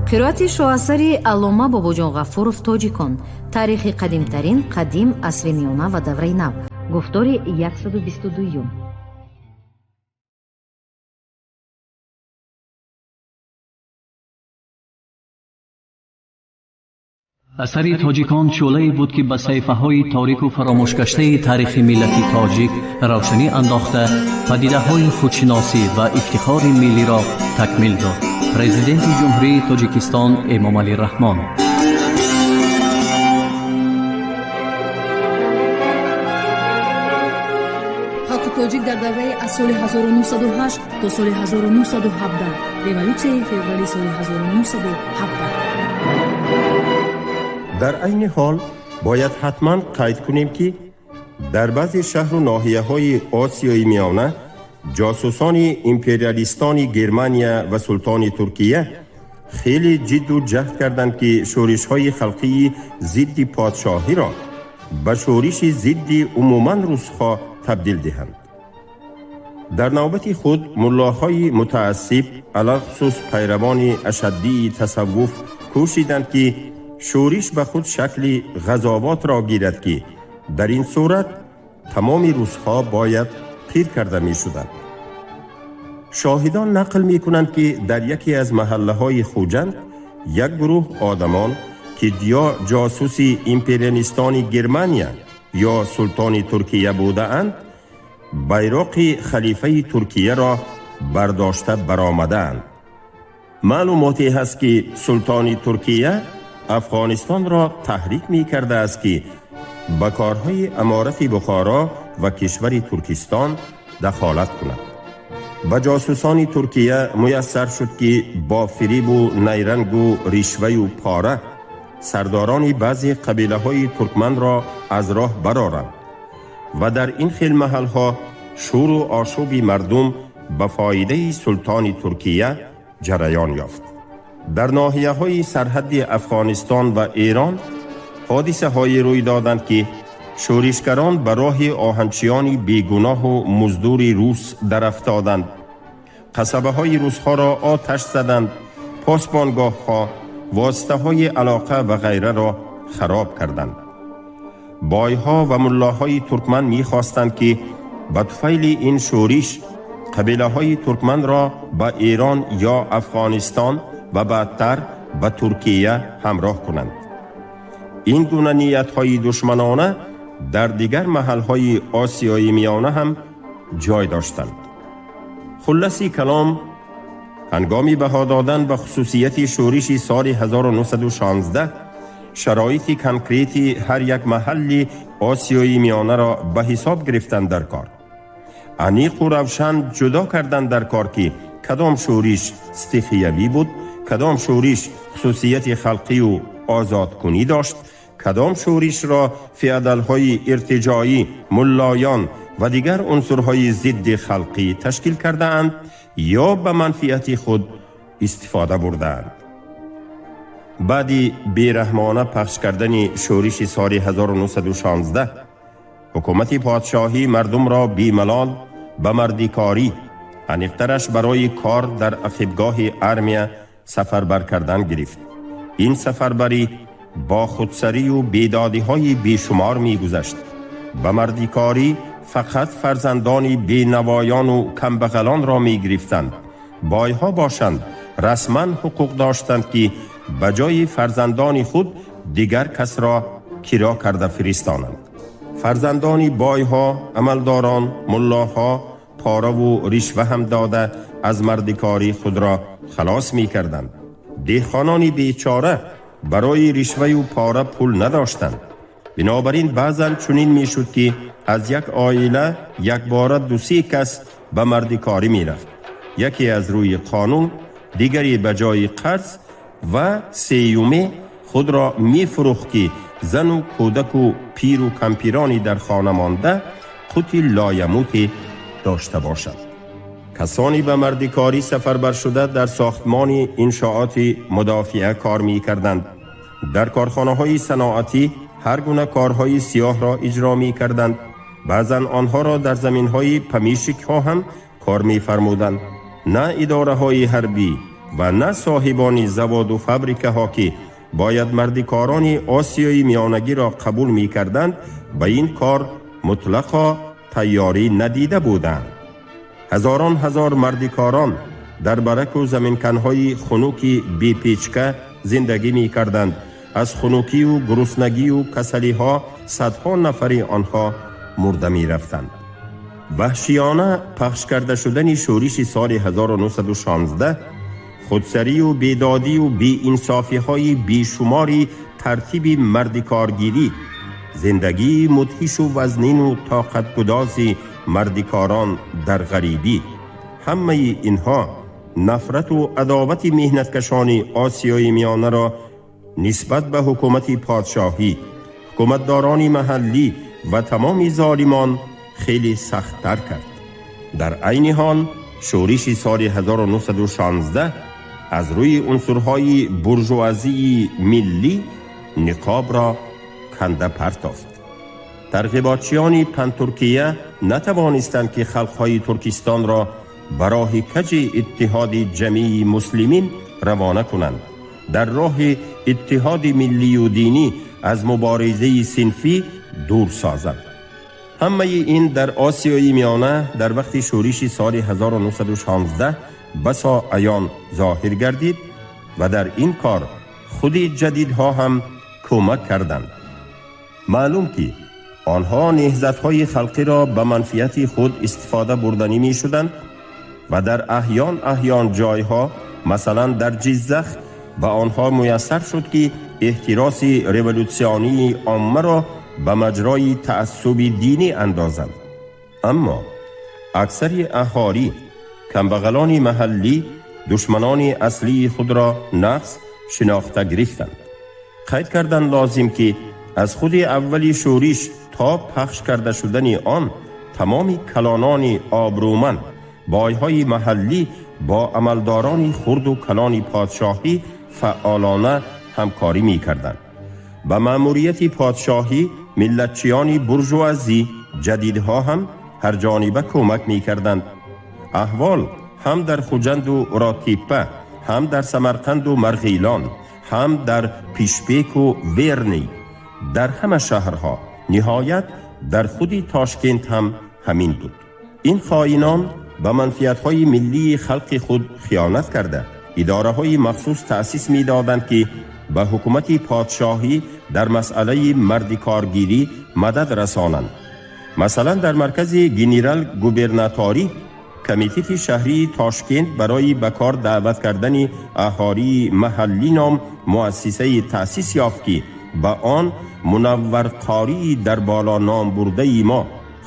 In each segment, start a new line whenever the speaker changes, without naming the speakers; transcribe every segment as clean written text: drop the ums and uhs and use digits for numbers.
Қироати шоҳасари аллома Бобоҷон Ғафуров «Тоҷикон. Таърихи қадимтарин, қадим, асри миёна ва давраи нав», гуфтори 122.
Асари «Тоҷикон» шӯълае буд, ки ба саҳифаҳои торику фаромӯшгаштаи таърихи миллати тоҷик равшанӣ андохта, падидаҳои худшиносӣ ва ифтихори миллиро такмил дод. Президенти Ҷумҳурии Тоҷикистон Эмомалӣ Раҳмон.
Халқи тоҷик дар давраи аз соли 1908 то соли 1917, революсияи феврали соли 1917.
Дар айни ҳол бояд ҳатман қайд кунем, ки дар баъзе шаҳру ноҳияҳои Осиёи Миёна ҷосусони империалистони Германия ва султони Туркия хеле ҷидду ҷаҳд карданд, ки шӯришҳои халқии зидди подшоҳиро ба шӯриши зидди умуман русҳо табдил диҳанд. Дар навбати худ муллоҳои мутаассиб, алалхусус пайравони ашаддии тасаввуф, кӯшиданд, ки шӯриш ба худ шакли ғазовотро гирад, ки дар ин сурат тамоми русҳо бояд қир карда мешуданд. Шоҳидон нақл мекунанд, ки дар яке аз маҳаллаҳои Хуҷанд як гурӯҳ одамон, ки ё ҷосуси империалистони Германия ё султони Туркия будаанд, байроқи халифаи Туркияро бардошта баромадаанд. Маълумоте ҳаст, ки султони Туркия Афғонистонро таҳрик мекардааст, ки ба корҳои аморати Бухоро ва кишвари Туркистон дахолат кунад. Ба ҷосусони Туркия муяссар шуд, ки бо фирибу найрангу ришваю пора сардорони баъзе қабилаҳои туркманро аз роҳ бароранд ва дар ин хел маҳалҳо шӯру ошӯби мардум ба фоидаи султони Туркия ҷараён ёфт. Дар ноҳияҳои сарҳадди Афғонистон ва Эрон ҳодисаҳое рӯй доданд, ки шӯришгарон ба роҳи оҳанчиёни бегуноҳу муздури рус дарафтоданд, қасабаҳои русҳоро оташ заданд, посбонгоҳҳо, воситаҳои алоқа ва ғайраро хароб карданд. Бойҳо ва муллоҳои туркман мехостанд, ки ба туфайли ин шӯриш қабилаҳои туркманро ба Эрон ё Афғонистон ва баъдтар ба Туркия ҳамроҳ кунанд. Ин гуна ниятҳои душманона дар дигар маҳалҳои Осиёи Миёна ҳам ҷой доштанд. Хулласи калом, ҳангоми баҳо додан ба хусусияти шӯриши соли 1916 шароити конкрети ҳар як маҳалли Осиёи Миёнаро ба ҳисоб гирифтан дар кор, аниқу равшан ҷудо кардан дар кор, ки кадом шӯриш стихиявӣ буд, кадом шӯриш хусусияти халқию озодкунӣ дошт, кадом шӯришро феодалҳои иртиҷоӣ, муллоён ва дигар унсурҳои зидди халқӣ ташкил кардаанд ё ба манфиати худ истифода бурдаанд. Баъди бераҳмона пахш кардани шӯриши соли 1916 ҳукумати подшоҳӣ мардумро бемалол ба мардикорӣ, аниқтараш барои кор дар ақибгоҳи армия сафарбар кардан гирифт. Ин сафарбарӣ бо худсарию бедодиҳои бешумор мегузашт. Ба мардикорӣ фақат фарзандони бенавоёну камбағалонро мегирифтанд. Бойҳо бошанд, расман ҳуқуқ доштанд, ки ба ҷои фарзандони худ дигар касро киро карда фиристонанд. Фарзандони бойҳо, амалдорон, муллоҳо пораву ришва ҳам дода аз мардикорӣ худро халос мекарданд. Деҳқонони бечора барои ришваю пора пул надоштанд. Бинобар ин баъзан чунин мешуд, ки аз як оила якбора дусе кас ба мардикорӣ мерафт: яке аз рӯи қонун, дигаре ба ҷои қарз ва сеюме худро мефурӯхт, ки зану кӯдаку пиру кампирони дар хона монда қути лоямуте дошта бошад. Касоне ба мардикорӣ сафарбар шуда дар сохтмони иншооти мудофиа кор мекарданд, дар корхонаҳои саноатӣ ҳар гуна корҳои сиёҳро иҷро мекарданд. Баъзан онҳоро дар заминҳои помещикҳо ҳам кор мефармуданд. На идораҳои ҳарбӣ ва на соҳибони заводу фабрикаҳо, ки бояд мардикорони Осиёи Миёнагиро қабул мекарданд, ба ин кор мутлақо тайёрӣ надида буданд. Ҳазорон ҳазор мардикорон дар бараку заминканҳои хунуки бепечка зиндагӣ мекарданд. Аз хунукию гуруснагию касалиҳо садҳо нафари онҳо мурда мерафтанд. Ваҳшиёна пахш карда шудани шӯриши соли 1916, худсарию бедодию беинсофиҳои бешумори тартиби мардикоргирӣ, зиндагии мудҳишу вазнину тоқатгудози мардикорон дар ғарибӣ, ҳамаи инҳо нафрату адовати меҳнаткашони Осиёи Миёнаро нисбат ба ҳукумати подшоҳӣ, ҳукуматдорони маҳаллӣ ва тамоми золимон хеле сахттар кард. Дар айни ҳол шӯриши соли 1916 аз рӯи унсурҳои буржуазии миллӣ ниқобро канда партофт. Тарғиботчиёни Пантуркия натавонистанд, ки халқҳои Туркистонро ба роҳи каҷи иттиҳоди ҷамъии муслимин равона кунанд, дар роҳи иттиҳоди миллию динӣ аз муборизаи синфӣ дур созанд. Ҳамаи ин дар Осиёи Миёна дар вақти шӯриши соли 1916 басо аён зоҳир гардид ва дар ин кор худи ҷадидҳо ҳам кӯмак карданд. Маълум, ки онҳо неҳзатҳои халқиро ба манфиати худ истифода бурданӣ мешуданд ва дар аҳён аҳён ҷойҳо, масалан дар Ҷиззах, ба онҳо муяссар шуд, ки эҳтироси революсионии оммаро ба маҷрои таассуби динӣ андозанд. Аммо аксари аҳолӣ, камбағалони маҳаллӣ, душманони аслии худро нағз шинохта гирифтанд. Қайд кардан лозим, ки аз худи аввали шӯриш то пахш карда шудани он тамоми калонони обрӯманд, бойҳои маҳаллӣ бо амалдорони хурду калони подшоҳӣ фаъолона ҳамкорӣ мекарданд. Ба маъмурияти подшоҳӣ миллатчиёни буржуазӣ, ҷадидҳо ҳам ҳарҷониба кӯмак мекарданд. Аҳвол ҳам дар Хуҷанду Уротеппа, ҳам дар Самарқанду Марғилон, ҳам дар Пишпеку Верный, дар ҳама шаҳрҳо, ниҳоят дар худи Тошкент ҳам ҳамин буд. Ин хоинон ба манфиатҳои миллии халқи худ хиёнат карда, идораҳои махсус таъсис медоданд, ки ба ҳукумати подшоҳӣ дар масъалаи мардикоргирӣ мадад расонанд. Масалан, дар маркази генерал губернаторӣ комитети шаҳрии Тошкент барои ба кор даъват кардани аҳолии маҳаллӣ ном муассисаи таъсис ёфт, ки ба он Мунавварқории дар боло ном бурдаи мо,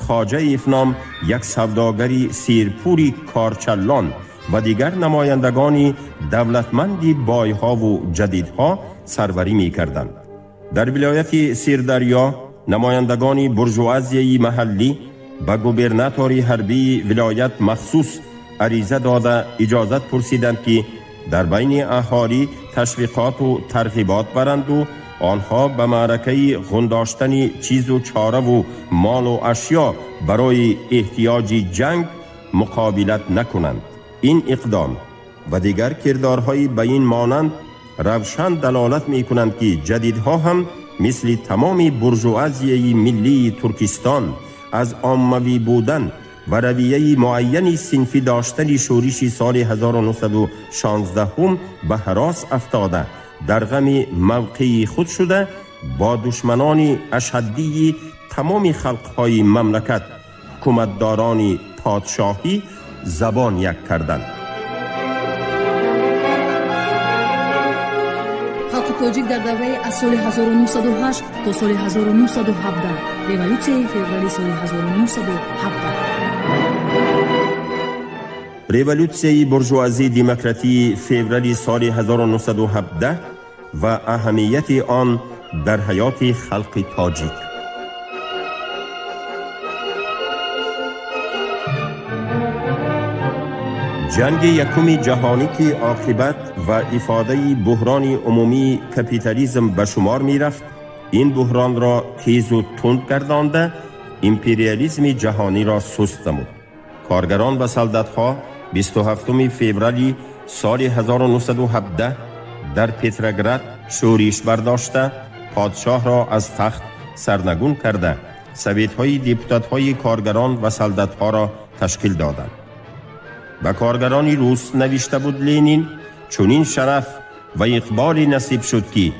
Хоҷаев ном як савдогари серпури корчаллон ва дигар намояндагони давлатманди бойҳову ҷадидҳо сарварӣ мекарданд. Дар вилояти Сирдарё намояндагони буржуазияи маҳаллӣ ба губернатори ҳарбии вилоят махсус ариза дода, иҷозат пурсиданд, ки дар байни аҳолӣ ташвиқоту тарғибот баранду онҳо ба маъракаи ғундоштани чизу чораву молу ашё барои эҳтиёҷи ҷанг муқобилат накунанд. Ин иқдом ва дигар кирдорҳои ба ин монанд равшан далолат мекунанд, ки ҷадидҳо ҳам мисли тамоми буржуазияи миллии Туркистон аз оммавӣ будан ва равияи муайяни синфӣ доштани шӯриши соли 1916 ба ҳарос афтода, дар ғами мавқеи худ шуда, бо душманони ашаддии тамоми халқҳои мамлакат, ҳукуматдорони подшоҳӣ, забон як карданд.
Халқи тоҷик дар давраи аз соли 1908 то соли 1917, революсияи феврали соли 1917.
Революсияи буржуазӣ демократии феврали соли 1917 ва аҳамияти он дар ҳаёти халқи тоҷик. Ҷанги якуми ҷаҳонӣ, ки оқибат ва ифодаи буҳрони умумии капитализм ба шумор мерафт, ин буҳронро тезу тунд гардонда, Империализми ҷаҳониро суст намуд. Коргарон ва солдатҳо 27 феврали соли 1917 дар Петроград шӯриш бардошта, подшоҳро аз тахт сарнагун карда, советҳои депутатҳои коргарон ва солдатҳоро ташкил доданд. Ба коргарони рус, навишта буд Ленин, чунин шараф ва иқболе насиб шуд, ки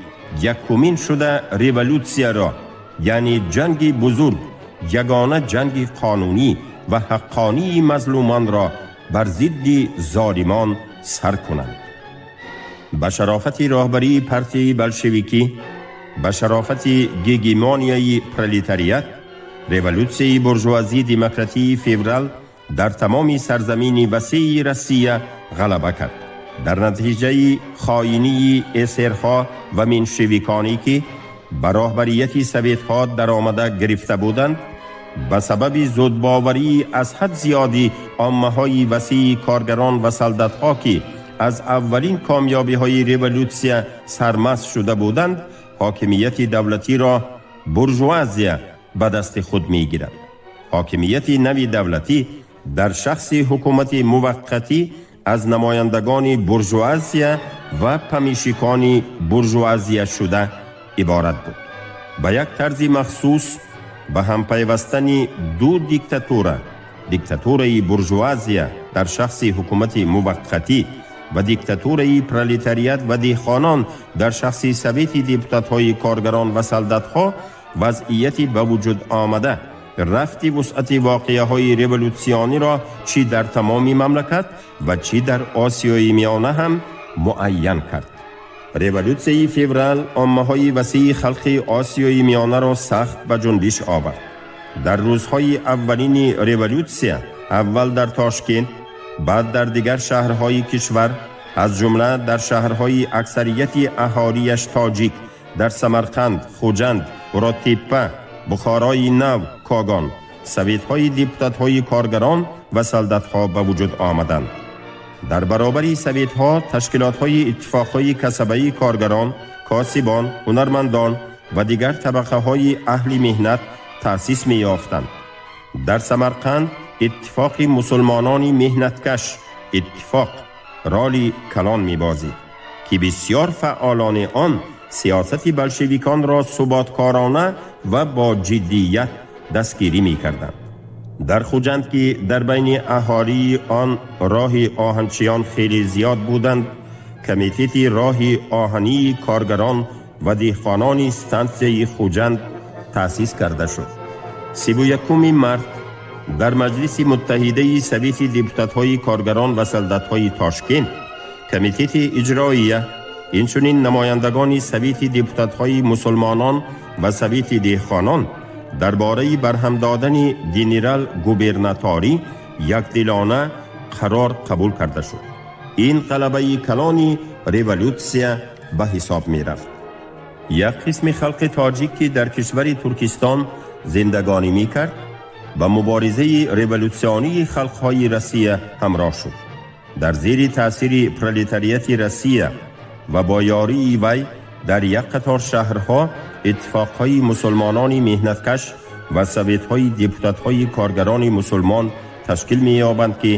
якумин шуда революсияро, яъне ҷанги бузург, ягона ҷанги қонунӣ ва ҳаққонии мазлумонро бар зидди золимон сар кунанд. Ба шарофати роҳбарии партияи болшевикӣ, ба шарофати гегемонияи пролетариат, революсияи буржуазӣ демократии феврал дар тамоми сарзамини васеи Россия ғалаба кард. Дар натиҷаи хоинии эсерҳо ва меншевиконе, ки ба роҳбарияти советҳо даромада гирифта буданд, ба сабаби зудбоварии аз ҳад зиёди оммаҳои васеи коргарон ва солдатҳо, ки аз аввалин комёбиҳои революсия сармаст шуда буданд, ҳокимияти давлатиро буржуазия ба дасти худ мегирад. Ҳокимияти нави давлатӣ дар шахси ҳукумати муваққатӣ аз намояндагони буржуазия ва помещикони буржуазия шуда иборат буд. Ба як тарзи махсус ба ҳампайвастани ду диктатура, диктатураи буржуазия дар шахси ҳукумати муваққатӣ ва диктатураи пролетариат ва деҳқонон дар шахси совети депутатҳои коргарон ва солдатҳо, вазъияти ба вуҷуд омада рафти вусъати воқеаҳои революсиониро чӣ дар тамоми мамлакат ва чӣ дар Осиёи Миёна ҳам муайян кард. Революсияи феврал оммаҳои васеи халқи Осиёи Миёнаро сахт ба ҷунбиш овард. Дар рӯзҳои аввалини революсия аввал дар Тошкент, баъд дар дигар шаҳрҳои кишвар, аз ҷумла дар шаҳрҳои аксарияти аҳолияш тоҷик, дар Самарқанд, Хуҷанд, Уротеппа, Бухорои Нав, Когон советҳои депутатҳои коргарон ва солдатҳо ба вуҷуд омаданд. Дар баробари советҳо ташкилотҳои иттифоқҳои касабаи коргарон, косибон, ҳунармандон ва дигар табақаҳои аҳли меҳнат таъсис меёфтанд. Дар Самарқанд Иттифоқи мусулмонони меҳнаткаш, Иттифоқ, роли калон мебозид, ки бисёр фаъолони он сиёсати болшевиконро суботкорона ва бо ҷиддият дастгирӣ мекарданд. Дар Хуҷанд, ки дар байни аҳолии он роҳи оҳанчиён хеле зиёд буданд, Комитети роҳи оҳании коргарон ва деҳқонони стансияи Хуҷанд таъсис карда шуд. 31 март дар Маҷлиси Муттаҳидаи Совети депутатҳои коргарон ва солдатҳои Тошкент, Комитети иҷроия, инчунин намояндагони Совети депутатҳои мусулмонон ва Совети деҳқонон дар бораи барҳам додани генерал губернаторӣ якдилона қарор қабул карда шуд. Ин ғалабаи калони революсия ба ҳисоб мерафт. Як қисми халқи тоҷик, ки дар кишвари Туркистон зиндагонӣ мекард, ба муборизаи революсионии халқҳои Россия ҳамроҳ шуд. Дар зери таъсири пролетариати Россия ва бо ёрии вай дар як қатор шаҳрҳо иттифоқҳои мусулмонони меҳнаткаш ва советҳои депутатҳои коргарони мусулмон ташкил меёбанд, ки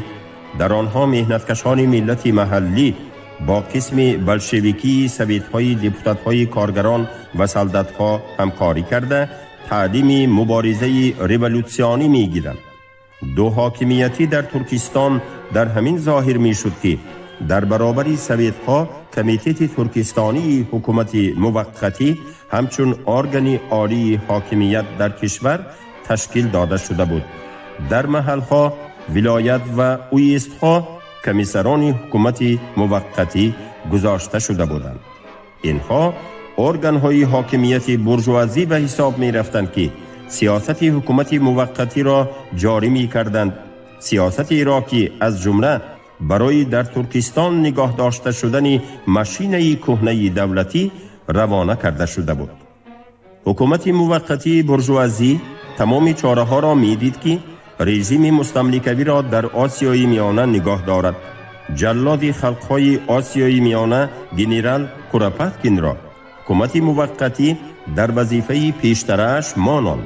дар онҳо меҳнаткашони миллати маҳаллӣ бо қисми болшевикии советҳои депутатҳои коргарон ва солдатҳо ҳамкорӣ карда, таълими муборизаи революсионӣ мегиранд. Дуҳокимиятӣ дар Туркистон дар ҳамин зоҳир мешуд, ки дар баробари советҳо Комитети туркистонии ҳукумати муваққатӣ ҳамчун органи олии ҳокимият дар кишвар ташкил дода шуда буд. Дар маҳалҳо, вилоят ва уездҳо комиссарони ҳукумати муваққатӣ гузошта шуда буданд. Инҳо органҳои ҳокимияти буржуазӣ ба ҳисоб мерафтанд, ки сиёсати ҳукумати муваққатиро ҷорӣ мекарданд, сиёсатеро, ки аз ҷумла барои дар Туркистон нигоҳ дошта шудани машинаи кӯҳнаи давлатӣ равона карда шуда буд. Ҳукумати муваққатии буржуазӣ тамоми чораҳоро медид, ки режими мустамликавиро дар Осиёи Миёна нигоҳ дорад. Ҷаллоди халқҳои Осиёи Миёна генерал Куропаткинро ҳукумати муваққатӣ дар вазифаи пештарааш мононд.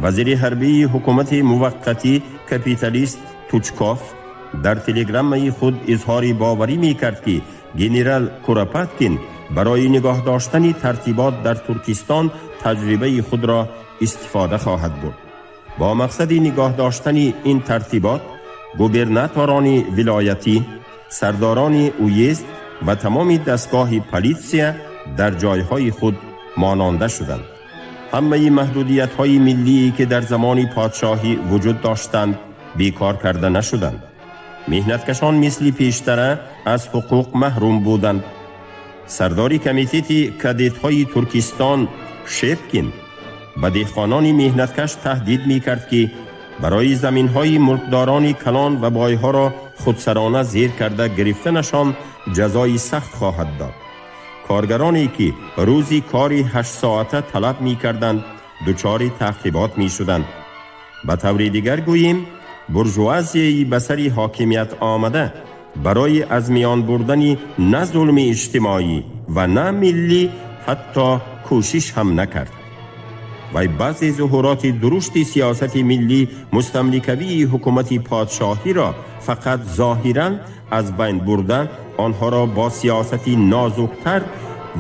Вазири ҳарбии ҳукумати муваққатӣ капиталист Тучков дар телеграммаи худ изҳори боварӣ мекард, ки генерал Куропаткин барои нигоҳ доштани тартибот дар Туркистон таҷрибаи худро истифода хоҳад бурд. Бо мақсади нигоҳ доштани ин тартибот губернаторони вилоятӣ, сардорони уезд ва тамоми дастгоҳи политсия дар ҷойҳои худ мононда шуданд. Ҳамаи маҳдудиятҳои миллие, ки дар замони подшоҳӣ вуҷуд доштанд, бекор карда нашуданд. Меҳнаткашон мисли пештара аз ҳуқуқ маҳрум буданд. Сардори комитети кадетҳои Туркистон Шепкин ба деҳқонони меҳнаткаш таҳдид мекард, ки барои заминҳои мулкдорони калон ва бойҳоро худсарона зер карда гирифтанашон ҷазои сахт хоҳад дод. Коргароне, ки рӯзи кори 8 соата талаб мекарданд, дучори таъқибот мешуданд. Ба таври дигар гӯем, буржуазияи ба сари ҳокимият омада барои аз миён бурдани на зулми иҷтимоӣ ва на миллӣ ҳатто кӯшиш ҳам накард. Вай баъзе зуҳуроти дурушти сиёсати миллӣ мустамликавии ҳукумати подшоҳиро фақат зоҳиран аз байн бурда, онҳоро бо сиёсати нозуктар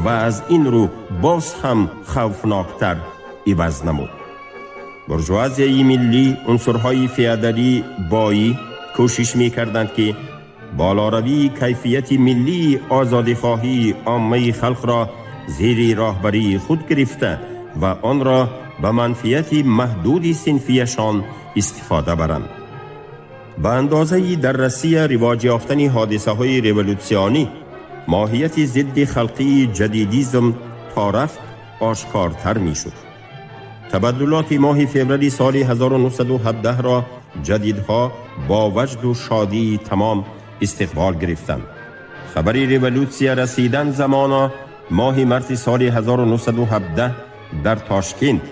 ва аз ин рӯ боз ҳам хавфноктар иваз намуд. Буржуазияи миллӣ, унсурҳои феодалӣ боӣ кӯшиш мекарданд, ки болоравии кайфияти миллии озодихоҳии оммаи халқро зери роҳбарии худ гирифта ва онро ба манфиати маҳдуди синфияшон истифода баранд. Ба андозаи дар Россия ривоҷ ёфтани ҳодисаҳои революсионӣ, моҳияти зидди халқии ҷадидизм то рафт ошкортар мешуд. Табаддулоти моҳи феврали соли 1917-ро ҷадидҳо бо ваҷду шодии тамом истиқбол гирифтанд. Хабари революсия расидан замона, моҳи марти соли 1917 дар Тошкент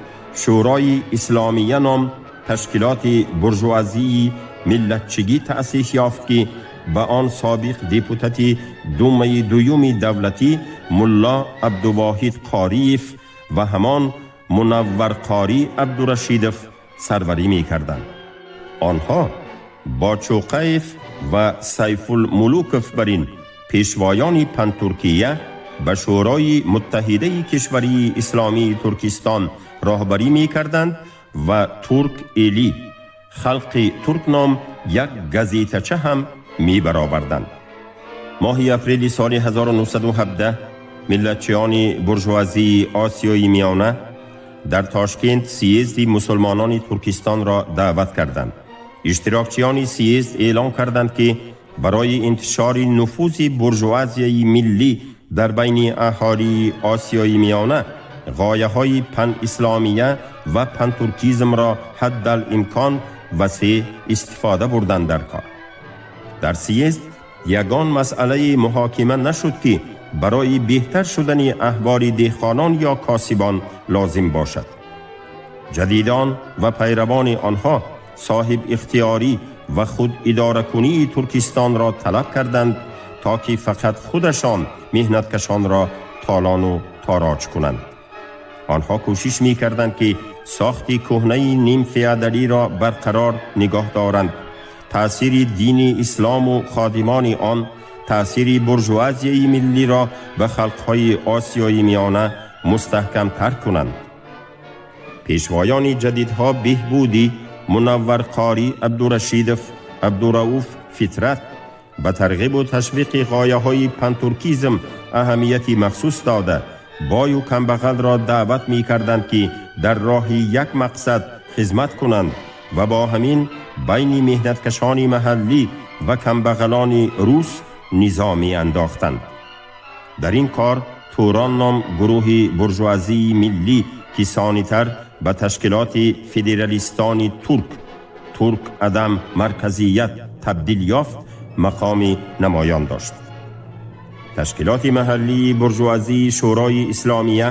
Шӯрои Исломия ном ташкилоти буржуазии миллатчигӣ таъсис ёфт, ки ба он собиқ депутати Думаи дуюми давлатӣ Мулло Абдувоҳид Қориев ва ҳамон Мунавварқорӣ Абдурашидов сарварӣ мекарданд. Онҳо бо Чӯқаев ва Сайфулмулуков бар ин пешвоёни Пантуркия ба Шӯрои Муттаҳидаи кишварии исломии Туркистон роҳбарӣ мекарданд ва «Турк эли», халқи турк ном як газетача ҳам мебароварданд. Моҳи апрели соли 1917 миллатчиёни буржуазии Осиёи Миёна дар Тошкент съезди мусулмонони Туркистонро даъват карданд. Иштирокчиёни съезд эълон карданд, ки барои интишори нуфузи буржуазияи миллӣ дар байни аҳолии Осиёи Миёна ғояҳои панисломия ва пантуркизмро ҳаддал имкон васеъ истифода бурданд дар кор. Дар съезд ягон масъалаи муҳокима нашуд, ки барои беҳтар шудани аҳволи деҳқонон ё косибон лозим бошад. Ҷадидон ва пайравони онҳо соҳиб ихтиёрӣ ва худ идоракунии Туркистонро талаб карданд, то ки фақат худашон меҳнаткашонро толону тороҷ кунанд. Онҳо кӯшиш мекарданд, ки сохти кӯҳнаи нимфеодалиро барқарор нигоҳ доранд, таъсири дини ислому ходимони он, таъсири буржуазияи миллиро ба халқҳои Осиёи Миёна мустаҳкамтар кунанд. Пешвоёни ҷадидҳо Беҳбудӣ, Мунавварқорӣ Абдурашидов, Абдурауф Фитрат ба тарғибу ташвиқи ғояҳои пантуркизм аҳамияти махсус дода, бою камбағалро даъват мекарданд, ки дар роҳи як мақсад хизмат кунанд ва бо ҳамин байни меҳнаткашони маҳаллӣ ва камбағалони рус низоъ меандохтанд. Дар ин кор Турон ном гурӯҳи буржуазии миллӣ, ки сонитар ба ташкилоти федералистони турк, Турк адам марказият, табдил ёфт, мақоми намоён дошт. Ташкилоти маҳаллии буржуазии Шӯрои Исломия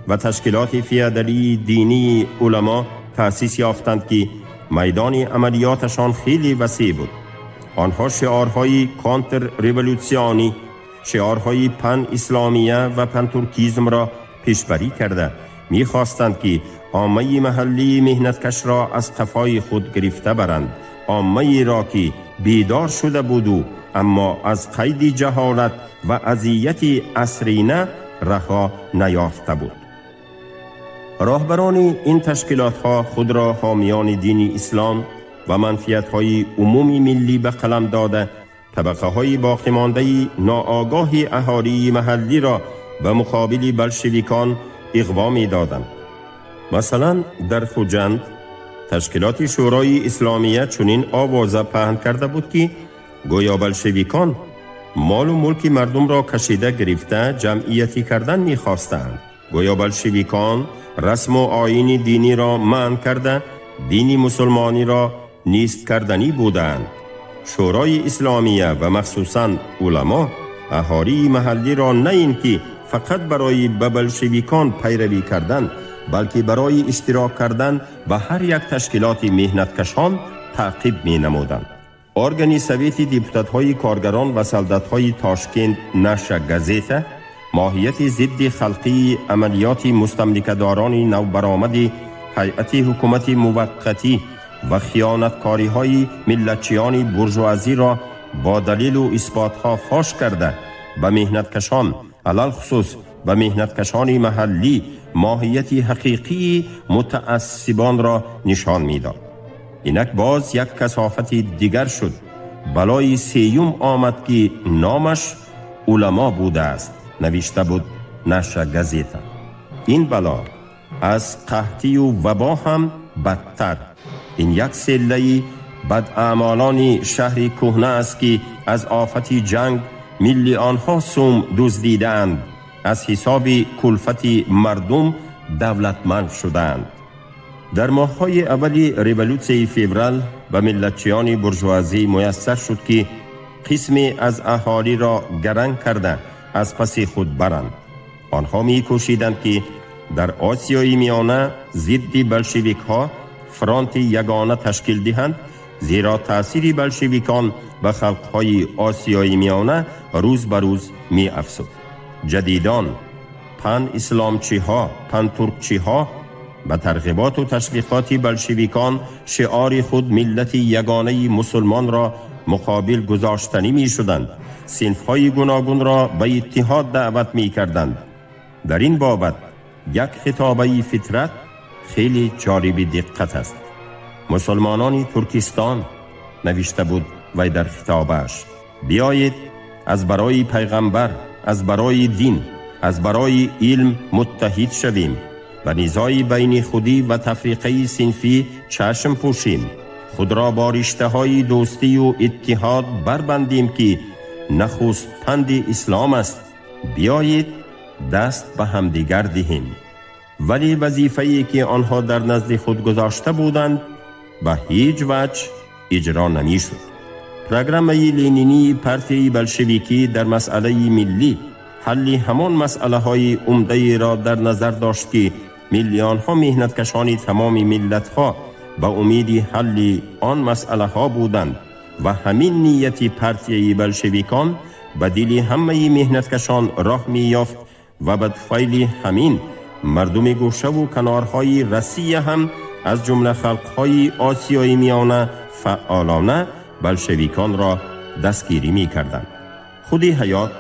ва ташкилоти феодалии динии уламо таъсис ёфтанд, ки майдони амалиёташон хеле васеъ буд. Онҳо шиорҳои контрреволюсионӣ, шиорҳои пан исломия ва пантуркизмро пешбарӣ карда мехостанд, ки Оммаи маҳаллии меҳнаткашро аз қафои худ гирифта баранд, оммаеро ки бедор шуда буду, аммо аз қайди ҷаҳолат ва азияти асрина раҳо наёфта буд. Роҳбарони ин ташкилотҳо худро ҳомиёни дини ислом ва манфиатҳои умуми миллӣ ба қалам дода, табақаҳои боқимондаи ноогоҳи аҳолии маҳаллиро ба муқобили болшевикон иғво медоданд. Масалан, дар Хуҷанд ташкилоти Шӯрои Исломия чунин овоза паҳн карда буд, ки гӯё болшевикон молу мулки мардумро кашида гирифта, ҷамъиятӣ кардан мехостаанд, гӯё болшевикон расму оини диниро манъ карда, дини мусулмониро нест карданӣ будаанд. Шӯрои Исломия ва махсусан уламо аҳолии маҳаллиро на ин ки фақат барои ба болшевикон пайравӣ кардан, балки барои иштирок кардан ба ҳар як ташкилоти меҳнаткашон таъқиб менамуданд. Органи Совети депутатҳои коргарон ва солдатҳои Тошкент «Наша газета» моҳияти зидди халқии амалиёти мустамликадорони навбаромади ҳайати ҳукумати муваққатӣ ва хиёнаткориҳои миллатчиёни буржуазиро бо далелу исботҳо фош карда, ба меҳнаткашон, алалхусус ба меҳнаткашони маҳаллӣ, моҳияти ҳақиқии мутаассибонро нишон медод. Инак боз як касофати дигар шуд. Балои сеюм омад, ки номаш уламо будааст, навишта буд «Наша газета». Ин бало аз қаҳтию вабо ҳам бадтар. Ин як селлаи бадаъмолони шаҳри кӯҳна аст, ки аз офати ҷанг миллионҳо сум дуздидаанд, аз ҳисоби кулфати мардум давлатманд шудаанд. Дар моҳҳои аввали революсияи феврал ба миллатчиёни буржуазӣ муяссар шуд, ки қисме аз аҳолиро гаранг карда, аз паси худ баранд. Онҳо мекӯшиданд, ки дар Осиёи Миёна зидди болшевикҳо фронти ягона ташкил диҳанд, зеро таъсири болшевикон ба халқҳои Осиёи Миёна рӯз ба рӯз меафзуд. Ҷадидон, пан исломчиҳо, пантуркчиҳо ба тарғиботу ташвиқоти болшевикон шиори худ миллати ягонаи мусулмонро муқобил гузоштанӣ мешуданд, синфҳои гуногунро ба иттиҳод даъват мекарданд. Дар ин бобат як хитобаи Фитрат хеле ҷолиби диққат аст. «Мусулмонони Туркистон», навишта буд вай дар хитобааш, «биёед, аз барои пайғамбар, аз барои дин, аз барои илм муттаҳид шавем, ба низои байни худӣ ва тафриқаи синфӣ чашм пӯшем, худро бо риштаҳои дӯстию иттиҳод барбандем, ки нахуст панди ислом аст. Биёед, даст ба ҳамдигар диҳем». Вале вазифае, ки онҳо дар назди худ гузошта буданд, ба ҳеҷ ваҷҳ иҷро намешуд. Программаи ленинии партияи болшевикӣ дар масъалаи миллӣ ҳалли ҳамон масъалаҳои умдаеро дар назар дошт, ки миллионҳо меҳнаткашони тамоми миллатҳо ба умеди ҳалли он масъалаҳо буданд ва ҳамин нияти партияи болшевикон ба дили ҳамаи меҳнаткашон роҳ меёфт ва ба туфайли ҳамин мардуми гӯшаву канорҳои Россия ҳам, аз ҷумла халқҳои Осиёи Миёна, фаъолона болшевиконро дастгирӣ мекарданд. Худи ҳаёт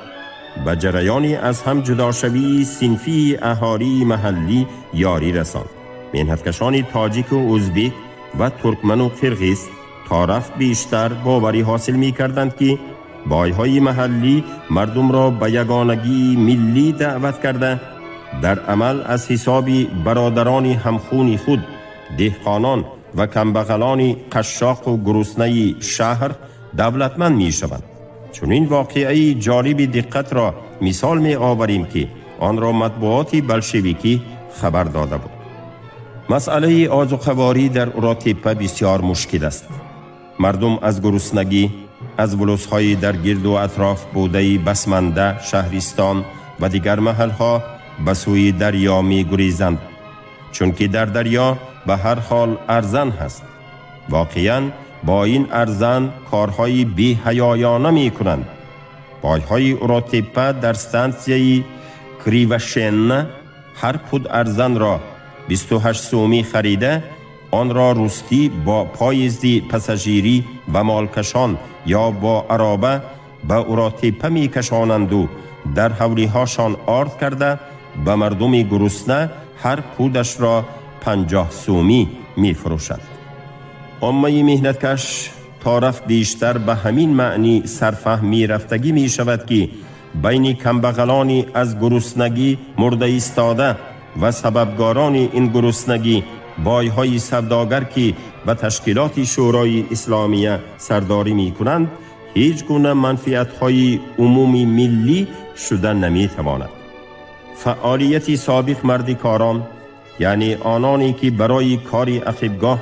ба ҷараёни аз ҳам ҷудошавии синфии аҳолии маҳаллӣ ёрӣ расонд. Меҳнаткашони тоҷику ӯзбек ва туркману қирғиз то рафт бештар боварӣ ҳосил мекарданд, ки бойҳои маҳаллӣ мардумро ба ягонагии миллӣ даъват карда, дар амал аз ҳисоби бародарони ҳамхуни худ, деҳқонон ва камбағалони қашшоқу гуруснаи шаҳр, давлатманд мешаванд. Чунин воқеаи ҷолиби диққатро мисол меоварем, ки онро матбуоти болшевикӣ хабар дода буд. Масъалаи озуқаворӣ дар Уротеппа бисёр мушкил аст. Мардум аз гуруснагӣ аз волусҳои дар гирду атроф будаи Басманда, Шаҳристон ва дигар маҳалҳо ба сӯи дарё мегурезанд, чунки дар дарё ба ҳар ҳол арзан ҳаст. Воқеан, бо ин арзан корҳои беҳаёёна мекунанд. Бойҳои Уротеппа дар стансияи Кривошенна ҳар пуд арзанро 28 сомӣ харида, он ро рустӣ бо поезди пассажирӣ ва молкашон ё бо ароба ба Уротепа мекашонанду дар ҳавлиҳошон орд карда ба мардуми гурусна ҳар пудашро 50 сомӣ мефурӯшанд. Оммаи меҳнаткаш то рафт бештар ба ҳамин маънӣ сарфаҳм мерафтагӣ мешавад, ки байни камбағалони аз гуруснагӣ мурда истода ва сабабгорони ин гуруснагӣ бойҳои савдогар, ки ба ташкилоти Шӯрои Исломия сардорӣ мекунанд, ҳеҷ гуна манфиатҳои умуми миллӣ шуда наметавонад. Фаъолияти собиқ мардикорон, яъне ононе ки барои кори ақибгоҳ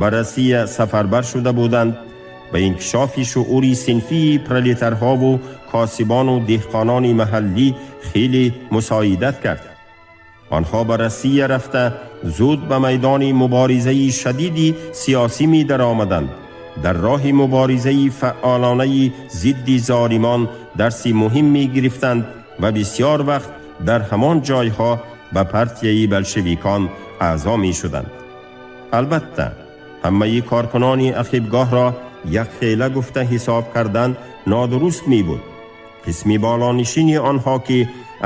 ба Россия сафарбар шуда буданд, ба инкишофи шуури синфии пролетарҳову косибону деҳқонони маҳаллӣ хеле мусоидат кард. Онҳо ба Россия рафта зуд ба майдони муборизаи шадиди сиёсӣ медаромаданд. Дар роҳи муборизаи фаъолонаи зидди золимон дарси муҳим мегирифтанд ва бисёр вақт дар ҳамон ҷойҳо ба партияи болшевикон аъзо мешуданд. Албатта, ҳамаи коркунони ақибгоҳро якхела гуфта ҳисоб кардан нодуруст мебуд. Қисми болонишини онҳо, ки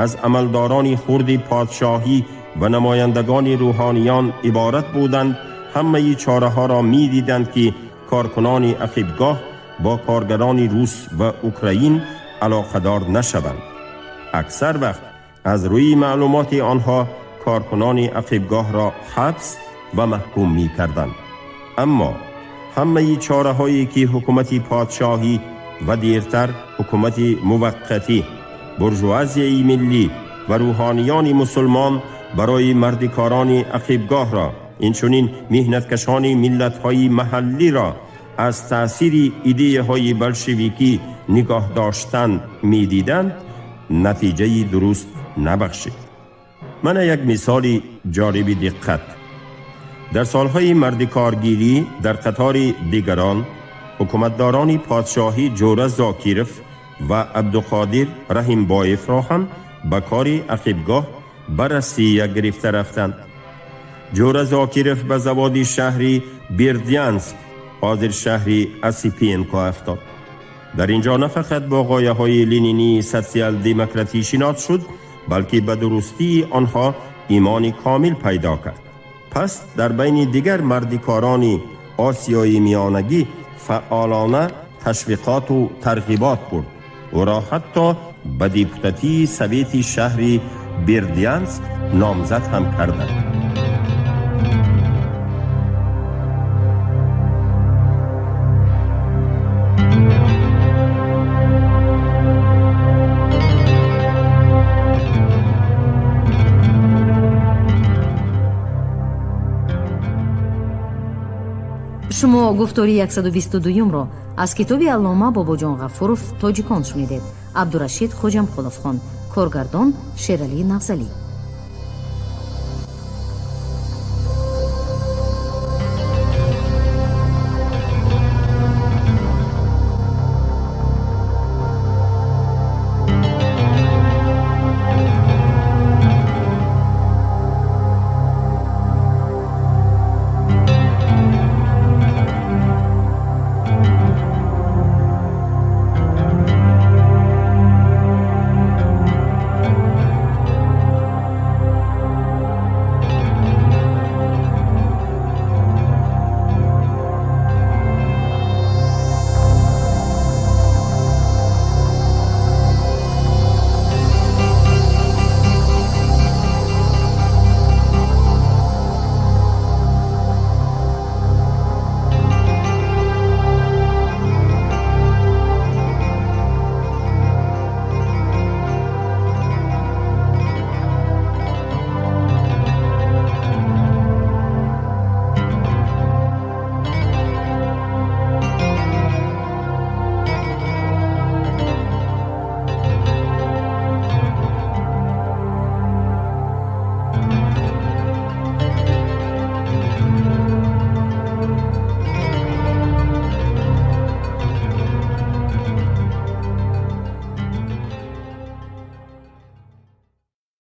аз амалдорони хурди подшоҳӣ ва намояндагони рӯҳониён иборат буданд, ҳамаи чораҳоро медиданд, ки коркунони ақибгоҳ бо коргарони рус ва украин алоқадор нашаванд. Аксар вақт аз рӯи маълумоти онҳо коркунони ақибгоҳро ҳабс ва маҳкум мекарданд. Аммо ҳамаи чораҳое ки ҳукумати подшоҳӣ ва дертар ҳукумати муваққатӣ, буржуазияи миллӣ ва рӯҳониёни мусулмон барои мардикорони ақибгоҳро, инчунин меҳнаткашони миллатҳои маҳаллиро аз таъсири идеяҳои болшевикӣ нигоҳ доштан медиданд, натиҷаи дуруст набахшид. Мана як мисоли ҷолиби диққат. Дар солҳои мардикоргирӣ дар қатори дигарон ҳукуматдорони подшоҳӣ Ҷӯра Зокиров ва Абдуқодир Раҳимбоевро ҳам ба кори ақибгоҳ ба Россия гирифта рафтанд. Ҷӯра Зокиров ба заводи шаҳри Бердянск, ҳозир шаҳри Осипенко, афтод. Дар ин ҷо на фақат бо ғояҳои ленинии социал-демократӣ шинос шуд, балки ба дурустии онҳо имони комил пайдо кард. Пас дар байни дигар мардикорони Осиёи Миёнагӣ фаъолона ташвиқоту тарғибот бурд. Ӯро ҳатто ба депутатии Совети шаҳри Бердянск номзад ҳам карданд.
Шумо гуфтори 122-ро аз китоби аллома Бобоҷон Ғафуров «Тоҷикон» шунидед. Абдурашид Хоҷамқулов хонд, коргардон Шералӣ Навзалӣ.